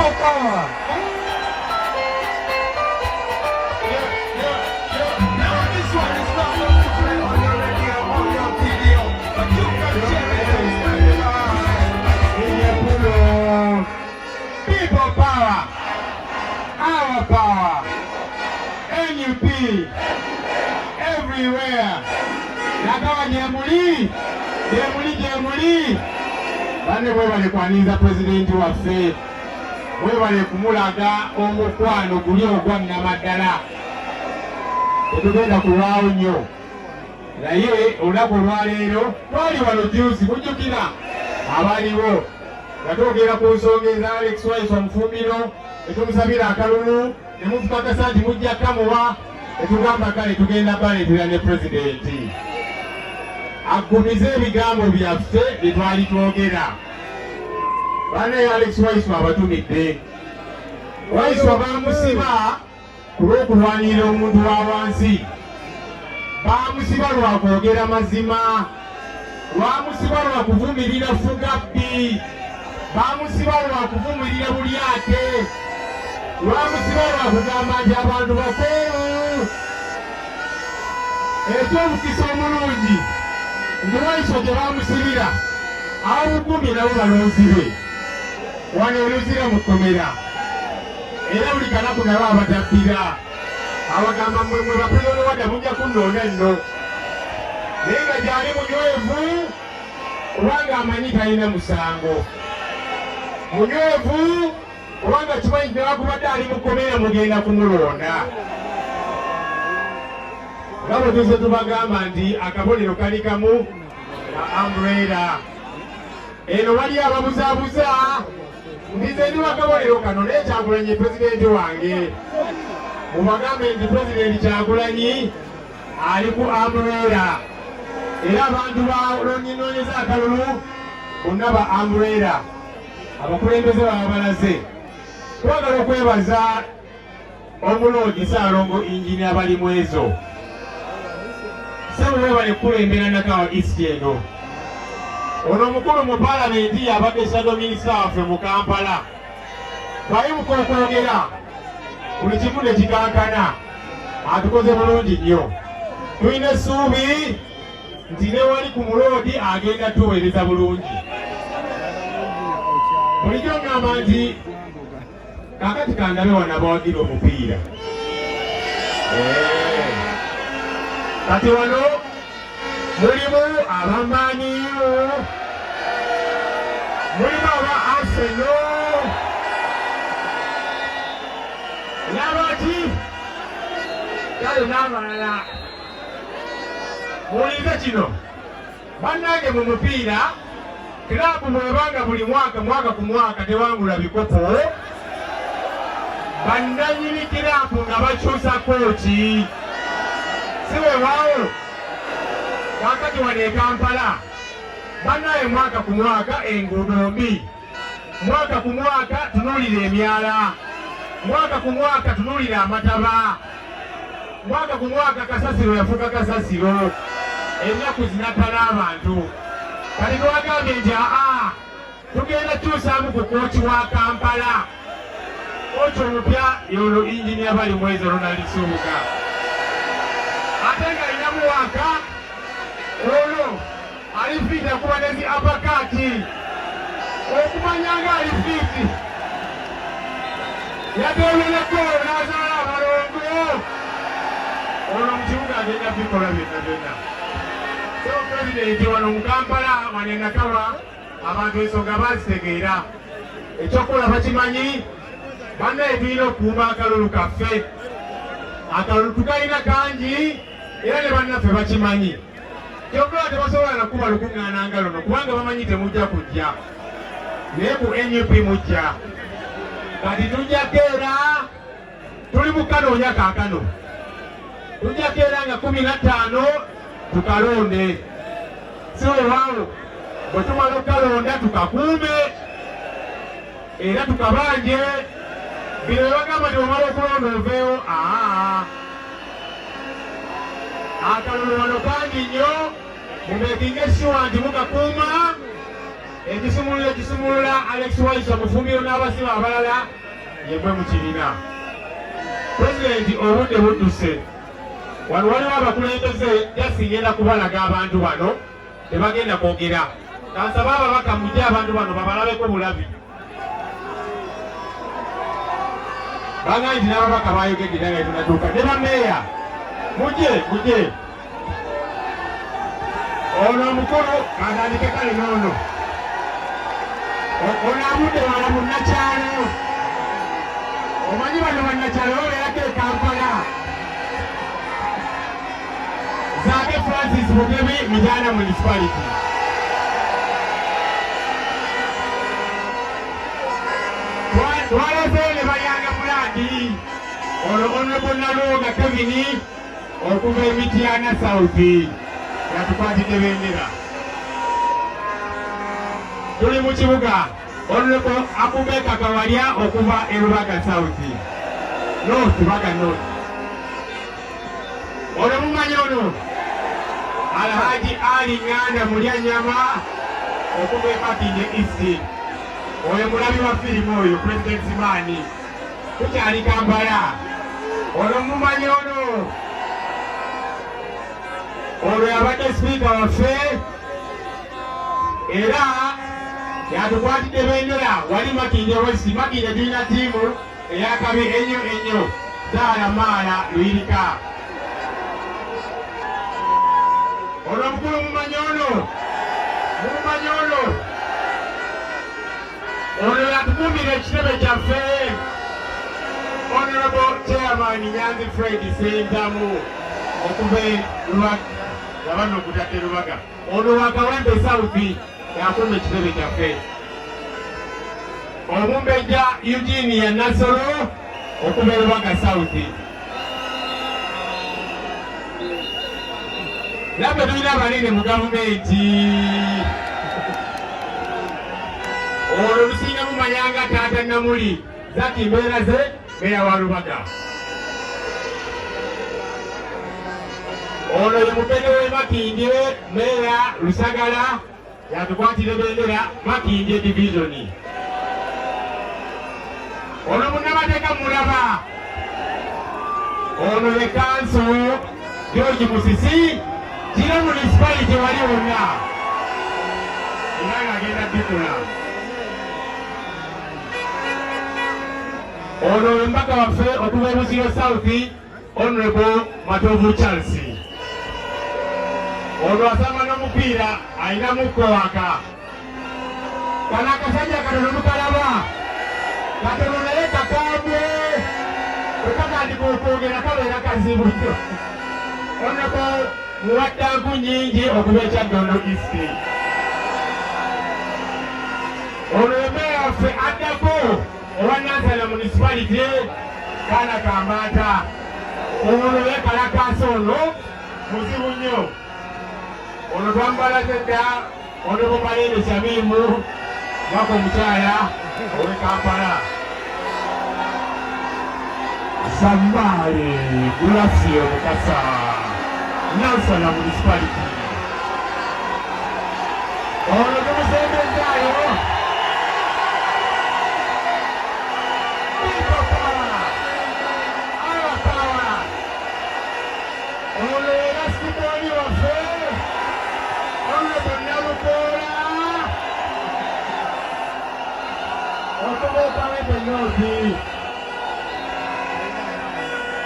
People power. Now this one is not going to play on your radio or your video, but you can share it and spread it around. People power. Our power. NUP. Everywhere. Nakawa gyemuli. Gyemuli, gyemuli. Banne, mwebale kwaniriza pulezidenti waffe. Mwebale kumulaga omukwano guli ogwa nnamaddala. Tetugenda kulwawo nnyo, naye olunaku olwaleero twali wano juzi, mujjukira abaliwo nga twogera ku nsonga eza Alex Waiswa Mufumbiro, netumusabira akalulu ne mutukakasa nti mujja kamuwa. Netugamba kale tugenda baleetera ne pulezidenti aggumize ebigambo byaffe bye twali twogera. Bane, Alex Waiswa abatumidde. Waiswa bamusiba ku lw'okulwanirira omuntu wa wansi, bamusiba lwa kwogera mazima, lwamusiba lwa kuvumirira fugabbi, bamusiba lwa kuvumirira bulyake, lwamusiba lwa kugamba nti abantu bakoowu. Ekyomukisa omulungi nti Waiswa gye bamusibira abugumye nabo balonzi be wano e Luzira mu kkomera, era buli kanaku nabo abatabbira abagamba, "Mmwe mwe ba prison warder, mujja kunnonda nno." Naye nga gyali munywevu kubanga amanyi talina musango, munywevu kubanga kimanyi nti newakubadde ali mukomera mugenda kumulonda. Nga bwe tuze tubagamba nti akabonero kali kamu ka umbrella. Eno wali ababuzaabuza nti nze ndi wakabonero kano, naye Kyagulanyi pulezidenti wange. Mubagambe nti Pulezidenti Kyagulanyi ali ku umbrella, era abantu balonyinoonyeza akalulu bonna ba umbrella, abakulembeze baba balaze. Twagala okwebaza omuloodi Saalongo Injinia Balimwezo. Sebo, webale kukulembera Nakawa East eno. Ono omukulu mu paalamenti yabadde shadow minister waffe mu Kampala. Bwayimuka okwogera, buli kimu ne kikankana. Atukoze bulungi nnyo. Tulina essuubi nti ne wali ku muloodi agenda tuweereza bulungi. Bulijjo ngamba nti kakati kandabe wano abawagira omupiira. Kati wano mulimu aba Man U, mulimu aba Arsenal n'abaki kale n'abalala. Muwulirize kino bannange, mu mupiira kiraabu bwebanga buli mwaka, mwaka ku mwaka tewangula bikopo, bannanyini kiraabu nga bakyusa kooki, si weewaawo? Kaakati wano e Kampala bannaye, mwaka ku mwaka enguudo mbi, mwaka ku mwaka tunuulira emyala, mwaka ku mwaka tunuulira amataba, mwaka ku mwaka kasasiro yafuuka kasasiro, ennaku zinatta n'abantu. Kati twagambye nti aa, tugenda kyusaamu ku kooki wa Kampala. Kooki omupya yono Injinia Balimwezo Ronald Nsubuga, ate nga alinamu waaka ono ali fit, akuba nezi uppercut, okumanya nga ali fit, yateebereko n'azaala abalongo. Ono mu kibuga agenda bikola byonna byonna. So pulezidenti, wano mu Kampala, wano e Nakawa, abantu ensonga bazitegeera, ekyokukola bakimanyi. Bannaye, tulina okukuuma akalulu kaffe. Akalulu tukalina kangi, era ne bannaffe bakimanyi. Kyokka tebasobola nakuba lukuŋŋaana nga luno kubanga bamanyi temujja kujja, naye ku NUP mujja. Kati tujja keera, tuli mu kanoonya kaakano, tujja keera nga 15 tukalonde, si weewaawo? Bwe tumala okukalonda tukakuume era tukabanje. Bino bebagamba nti omala okulonda oveewo, aa, akalulu wano kangi nnyo. Mumakinge sure nti mukakuuma. Ekisumululo ekisumulula Alex Waiswa Mufumbiro n'abasibe abalala yemwe mukirina. Pulezidenti, obudde budduse. Wano waliwo abakulembeze, jasi ngenda kubalaga abantu bano, tebagenda kwogera. Kansaba ababaka mujje, abantu bano babalabeko bulabi. Bagambye nti n'ababaka bayogedde era nga tunatuuka ne bameeya. Mujje, mujje. Ono omukulu atandike kale n'ono. Ono avudde wala munnakyalo. Omanyi bano bannakyalo babeerako e Kampala. Zaake Francis Mutebi, Mityana Municipality. Twaleseeyo ne Bayanga Muladi. Ono Honorable Nalwoga Kevin okuva e Mityana South yatukwatidde bendera. Tuli mu kibuga. Honorable Abubakar Kawalya okuva e Rubaga South. North, Rubaga North. Ono mumanyi ono Alhaji Ali Nganda Mulyanyama okuva e Makindye East. Oyo mulabi wa firimu oyo President Zimani. Tukyali Kampala. Ono mumanyi ono. Ono yabadde sipiika waffe era yatukwatidde bendera wali Makindye West. Makindye tulina ttiimu eyakabi ennyo ennyo, Zaala Maala Luyirika. Ono omukulu mumanyi ono, mumanyi ono. Ono yatukuumira ekitebe kyaffe, Honorable Chairman Nyanzi Fred Sentamu okuva e Lubaga, yabano okutadde Lubaga. Ono wa Kawempe South, yakuuma ekitebe kyaffe. Omumbejja Eugenia Nassolo okuva e Lubaga South. Naffe tulina abanene mu gavumenti. Olwo lusinga mumanyanga taata Namuli Zaki Mbeeraze, meya wa Lubaga. Ono ye mukene w'e Makindye, meya Lusagala yatukwatira bendera Makindye divizoni. Ono munnamateeka mulaba. Ono ye kanso George Musisi, Kira municipality wali wonna era ng'agenda dikula. Ono omubaka waffe okuva e Busiro South, Honorable Matovu Charles. Ono asamba n'omupiira, alinamu kowaka. Kano akasajja katono mukalaba, katono naye kakambwe, bwe katandika okwogera kabeera kazibu nnyo. Honorable Muwaddanku Nnyingi okuva e Kyaddondo East. Ono ye meeya waffe addako owa Nansana Municipality, Kaana Kambaata. Ono yekalakaasa, ono muzibu nnyo. Ono twamubalaze dda, Honorable Malende Shamimu wako omukyala ow'e Kampala. Zambaale Gulasio Mukasa, Nansana Municipality. Ono tumusembezzaayo. People power! Our power! Ono era sikooni waffe, Honorable Nalukoola okuva e Kawempe North.